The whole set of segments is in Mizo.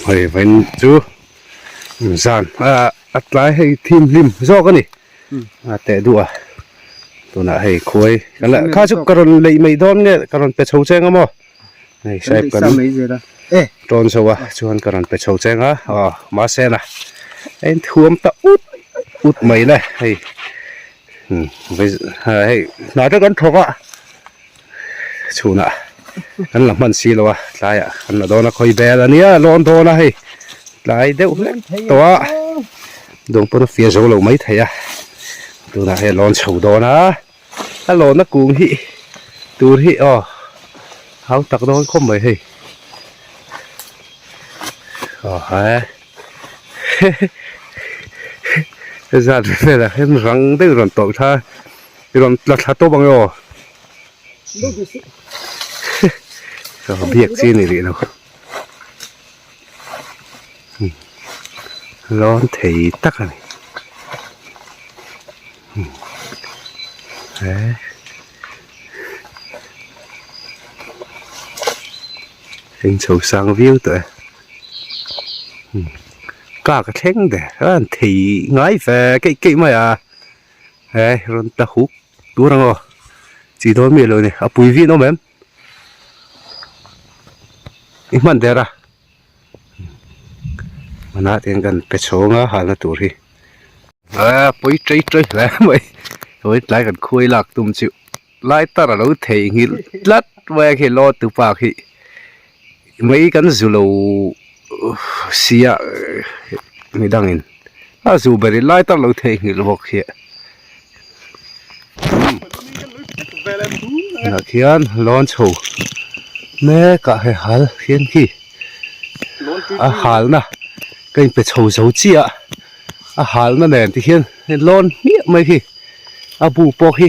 Hei vain chu zan a a tlai hei thim hlim zawk a ni a teh duh a tunah hei khuai kan la kha chu ka rawn leih mai dawn nge ka rawn pe chho cheng a maw hei saheb kan tawn chho a chuan ka rawn pe chho cheng a aw mahse na a inthuam ta ut ut mai le hei hei hna te kan thawk a. Chhunah kan la hman si lo a tlaiah kan la dawn a khawi bel a nia lawn dawn a hei tlai deuh hlek tawh a dawng pawn a fia zo lo mai thei a tunah hei a lawn chho dawn a a lawnna kung hi tur hi aw hau tak dawn khawp mai hei aw he zat velah hian rang deuh rawn tawlh thla I rawn tla thla tawp ang e aw. Biak chi a ni rih lo. Lawn thei tak a ni. Eng chho sang viau tawh e. Kak a thleng der a an thei ngai ve keih keih mai a. He rawn ta huk tur ang aw chi dawn mi alo ni a pui vin awm em i hman der a hmanah te hian kan pe chhawng a halna tur hi a pawi tei tei hle mai hawi tlai kan khuai lak tum chu lai tar alo theihnghilh tlat mai a khi law tupa khi mai kan zu lo sia midangin a zu ber in lai tak lo theihnghilh bawk hi tunah khian lawn chho mek ah hei hal khian khi a halna ka inpe chho zo chiah a halna nen ti hian lawn hmiah mai hi a bu pawh hi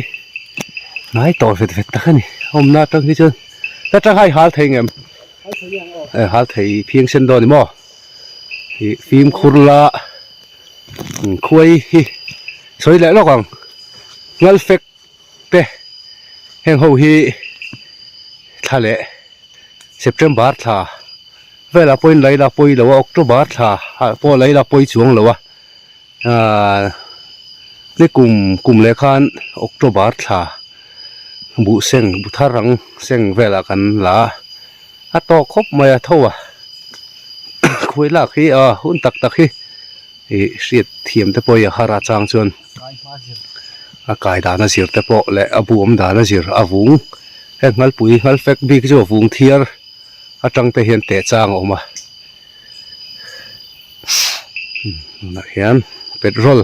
hnai tawh vet vet tak a ni a awmna atang hi chuan ta tang hai hal thei ngem hal thei phiang sen dawn ni maw. Ih fimkhur la khuai hi sawi leh lawk ang ngal fek te heng ho hi thla leh September thla velah pawhin lei la pawi lo a October thla ah pawh lei la pawi chuang lo a ahh ni kum kum leh khan October thla buh seng bu thar ang seng velah kan la a. A tawk khawp mai a tho a khuai lak hi a hun tak tak hi ih hriat thiam te pawh hi a har a chang chuan a kai dan a zir te pawh leh a bu awm dan a zir a vung heng ngalpui ngal fek bik chu a vung thiar atang te hian teh chang a awm a tunah hian petrol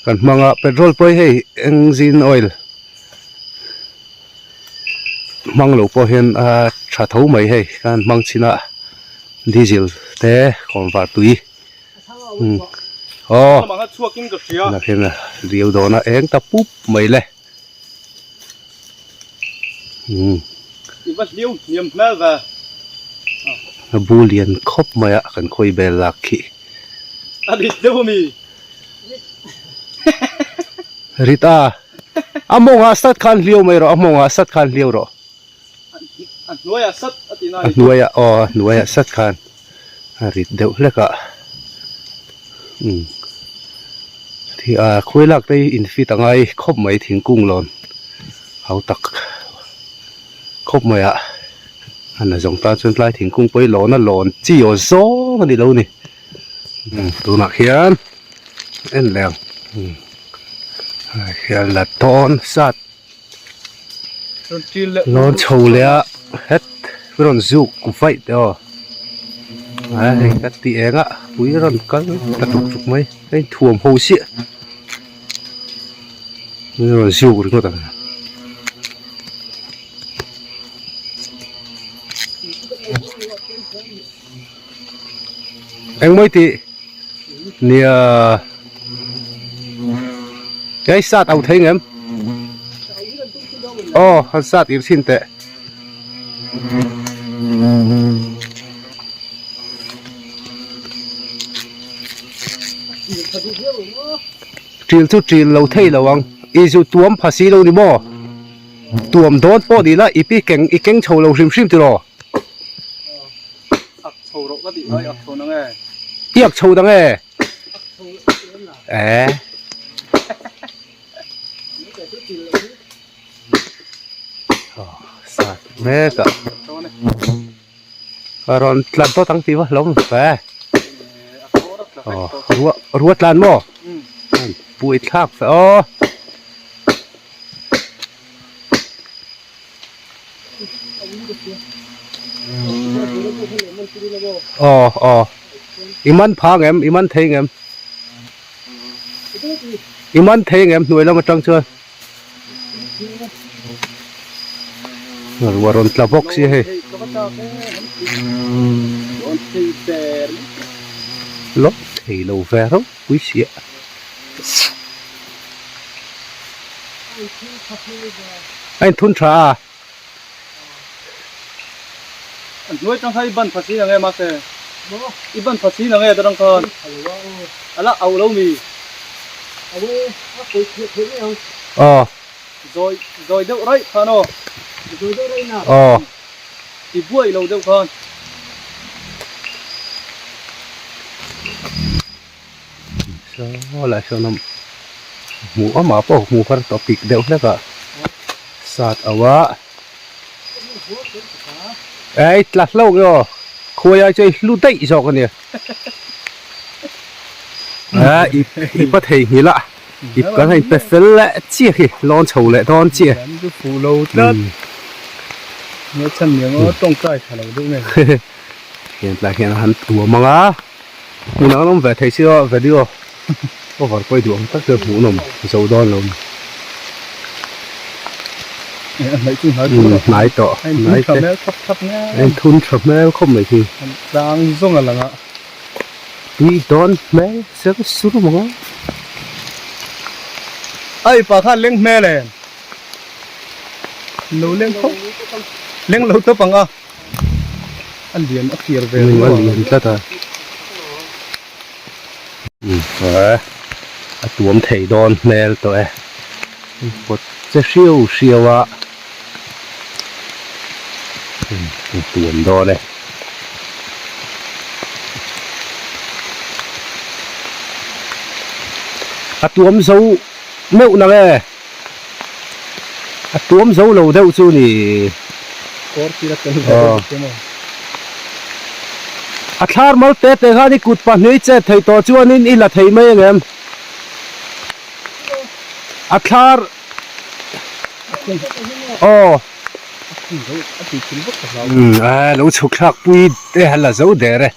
kan hmang a petrol pawh hi hei engine oil hmang lo pawh hian a tha tho mai hei kan hmang chin a diesel te khawnvar tui aw tunah hian riau dawn a eng ta pup mai le a bu lian khawp mai a kan khawi bel lak khi. Rita, a mawngah sat khan hliau mai rawh, a mawngah sat khan hliau rawh. A hnuaiah sat a tih na A hnuaiah, aw a hnuaiah sat khan a rit deuh hlek a. Umm thi a khuai lak te hi in fit a ngai khawp mai thingkung lawn hau tak khawp mai a. A na zawng tan chuan tlai thingkung pawh hi lawn a lawn chi aw zawng a ni lo ni. Tunah khian en leh ang hian la tawn sat lawn chho leh a het rawn zuk vaih teh aw a hei ka ti eng a pui rawn kal ta tuk tuk mai a inthuam ho chiah rawn zuk ringawt ang. Engmawi tih nia hei sat au thei ngem aw han sat ir chhin teh ṭil chu ṭil lo thei lo ang i zu tuam pha si lo ni maw tuam dawn pawh ni la i pi keng i keng chho lo hrim hrim tiraw. chho rawh ka tih kha i ak chho nang e. I ak chho dang e. E. Sat mek a. A rawn tlan tawt ang tih va hlawm ve. Ruah ruah tlan maw? Buai thlak fe aw. Aw aw i man phang em i man thei ngem i man thei ngem hnuai lam atang chuan ruah rawn tla bawk sia hei lawm thei lo ve ropui sia. A inthun tha a. A hnuai tang kha i ban pha si ang e mahse i ban pha si ang e ta tang khan a la auh lo mi. Aw. Zawi zawi deuh raih khan aw. Zawi deuh raih na. Aw. I buai lo deuh khan. Saw lah sawn a hmuh amah pawh hmuh har tawh pik deuh hlek a sat auh a ei tla hlauh nge aw khuai ai chu hei hlu daih zawk a nia a i pa theihnghilh a ip kan han pe fel leh chiah khi lawn chho leh dawn chiah hian tlai hian a han tuam ang a. Hmun ang an awm ve thei si a video over pawh i duh ang tak chuan hmuh nawm zo dawn lo umm hnai tawh hnai te a inthun tha hmel khawp mai khi tlang zawng a lang a tui dawn hmel ser sur mawng a ai pa khan leng hmel e lo leng khawp leng lo tawp ang a. A lian a fir ve a lian tlat a a tuam thei dawn hmel tawh e pawt che hriau hriau a a tuam dawn e. A tuam zo meuh nang e. A tuam zo lo deuh chu ni. Kawr thil a tel ve deuh che maw? A thlar mal te te khan i kut pahnih chet thei tawh chuanin i la thei mai angem? A thlar Aw A lo chhuk thlak pui te a la zo der e.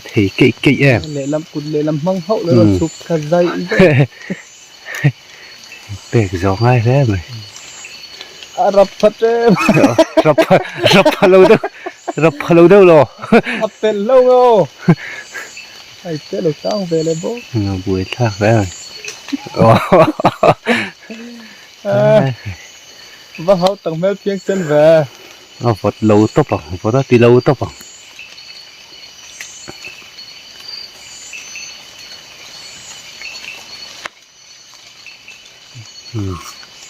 Thei keih keih em. Lehlam kut lehlam hmang hauh lo rawn chhuk thla zai zai. Pek zawk ngai hle mai. A rap pha ṭem. Rap pha rap pha lo deuh rap pha lo deuh lo. A pelh lo nge aw. Ai te lo tang ve leh bawk. Buai thlak hle mai. Va hau tak hmel phiang sen ve. A vawt lo tawp ang, vawt a ti lo tawp ang.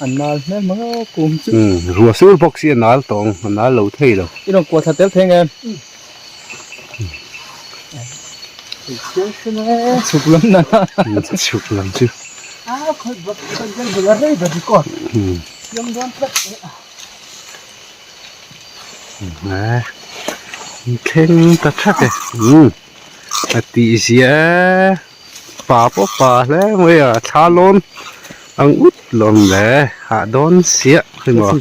A nal hmel mang a kum chu. Ruah sur bawk si a nal tawh ang, a nal lo thei lo. I rawn kuah thla tel thei nge? Chhuk lam na na. Chhuk lam chu. Thleng ta thak e. A tih zia pa pawh pa hle mai a thla lawn ang ut lawm le hah dawn siah hi maw.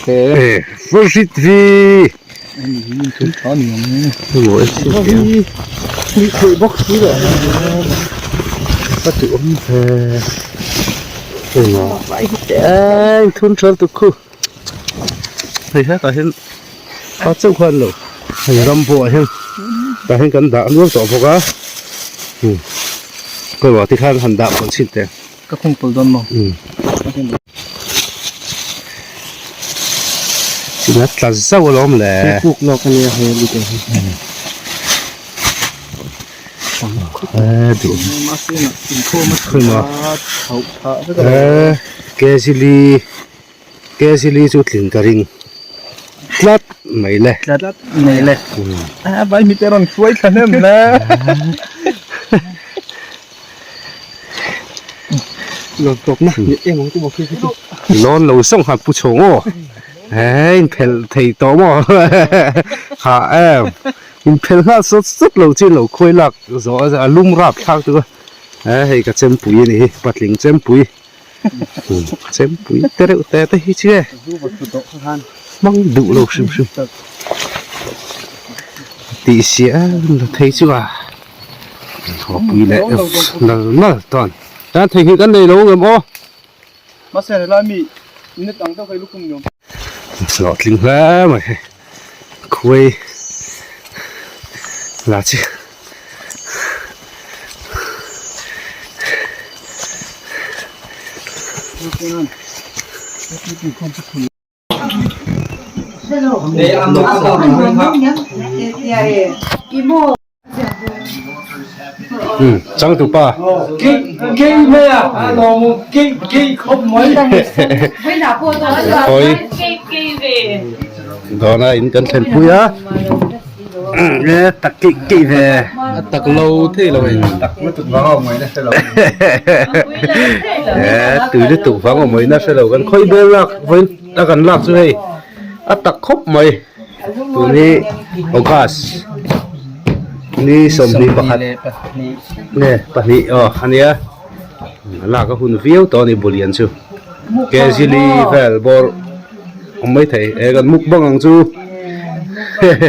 E vawrit vi. Ka ti awm ve engah eng thun tha lutuk khu hei hetah hian a chauh khan lo hei ram pawh ah hian tah hian kan dah nual tawh bawk a kawlh tikhan han dah pawlh chhin teh. Ka khung pawlh dawn maw? China tla zauh alawm le. Hei puk lawk a nia hei a bik hi. Duh. Mahse na inkhawm a tha thauh tha vek alawm. Kezili. Kg li chu tlin ka ring tlat mai le. Tlat mai le. A vai mi te rawn hruai thla hnem hle. Lawn tawp na ni em ang chu maw khi khi. Lawn lo sawng han pu chhawng aw. He in phelh thei tawh maw. Ha em. In phelh nghal sawt sawt lo chin lo khawi lak zawh a lum rap thlak chu a. He hei ka chempui a ni hi patling chempui. Chempui te reuh te te hi chu e hmang duh lo hrim hrim tih siah la thei chu a thawpui leh nal nal chuan tan thei hi kan nei lo ngem aw mahse helai mi net ang deuh kha i lukhum ni awm hlawhtling hle mai hei khuai la chi. Changtupa Khawi dawna in kan thlen pui a. E tak keih keih ve. A tak lo thei lo e. Tak lutuk vang a awm mai na hre lo. E tui lutuk vang a awm mai na hre lo. Kan khawi bel lak vawiin a kan lak chu hei a tak khawp mai. Tun hi August ni 21 nge pahnih aw a nia. Lak a hun viau tawh a ni Bulian chu. Kg li vel bawr awm mai thei e kan mukbang ang chu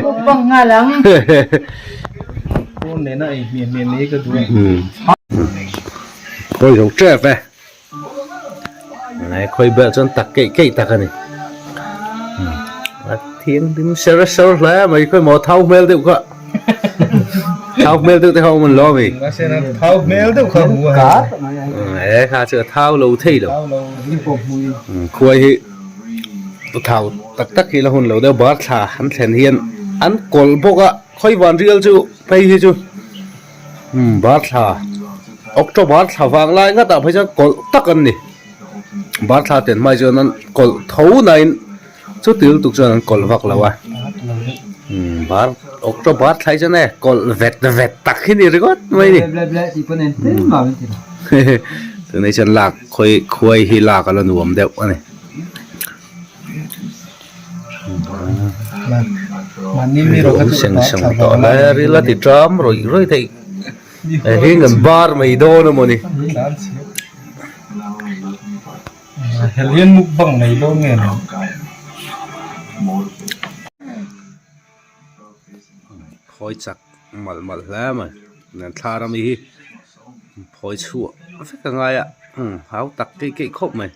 mukbang nghal ang phone nena ei hmiah hmiah mai ka duh e khawi zo tep e nai khawi bel chuan tak keih keih tak a ni a thianghlim ser ser hle mai khawi maw thau hmel deuh kha thau hmel deuh te kha awm an lo ami thau hmel deuh kha hmu a e kha chu a thau lo thei lo khuai hi thau tak tak hi la hun lo deuh bar thla an thlen hian an kawlh bawk a khawi van rial chu phei hi chu bar thla October thla vang lai nghat ah phei chuan kawlh tak an ni bar thla ten hmai chuan an kawlh tho na in. Chuti lutuk chuan an kawlh vak lo a, bar October thlai chuan e kawlh vet vet tak hi ni ringawt mai ni. Tunah chuan lak khawi khuai hi lak a la nuam deuh a ni. Seng seng tawh hle ril a ti ṭam rawih rawih theih heng an bar mai dawn a maw ni. Helian mukbang nei dawn nge ni? Phawi chak malh malh hle mai nan thla ram hi phawi chhuah vek a ngai a hau tak keih keih khawp mai.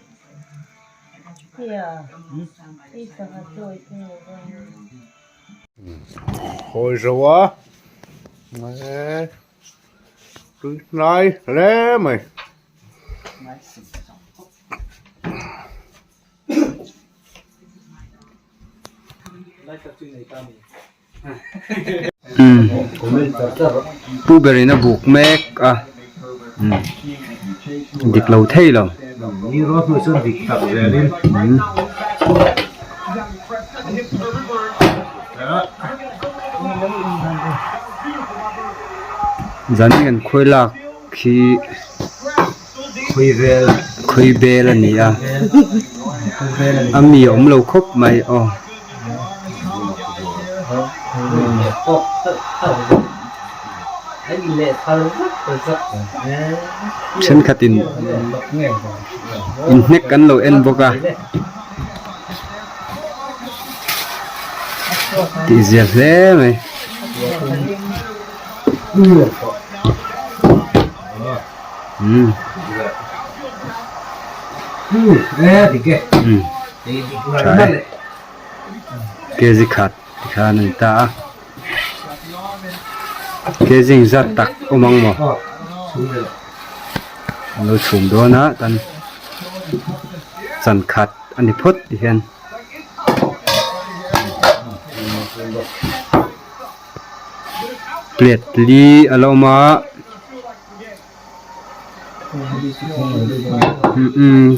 Phawi zo a tui hnai hle mai. Pu berin a buk mek a dik lo thei lo. Zanin kan khawi lak khi. Khawi bel a ni a a mi a awm lo khawp mai aw. Thenkhat in inhnek kan lo en bawk a tih zia hle mai. Kg khat tikhan a ni ta a kg zat tak awm ang maw an lo chhum dawn a tan chan khat a ni phawt ti hian. Plate li a lo awm a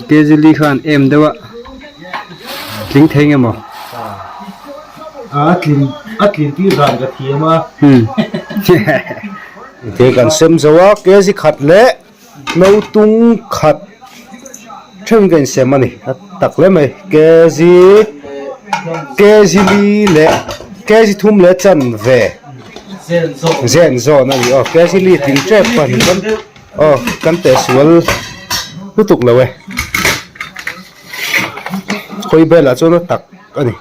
kg li khan em deuh a. Tling thei nge maw? A tlin a tlin tir dan ka thiam a. Hmm. Te kan sem zo a kg khat leh no tung khat then ka insem a ni a tak hle mai kg kg li leh kg thum leh chan ve zen zawn a ni aw kg li tling tep a ni kan aw kan teh sual lutuk lo e khawi velah chuan a tak a ni.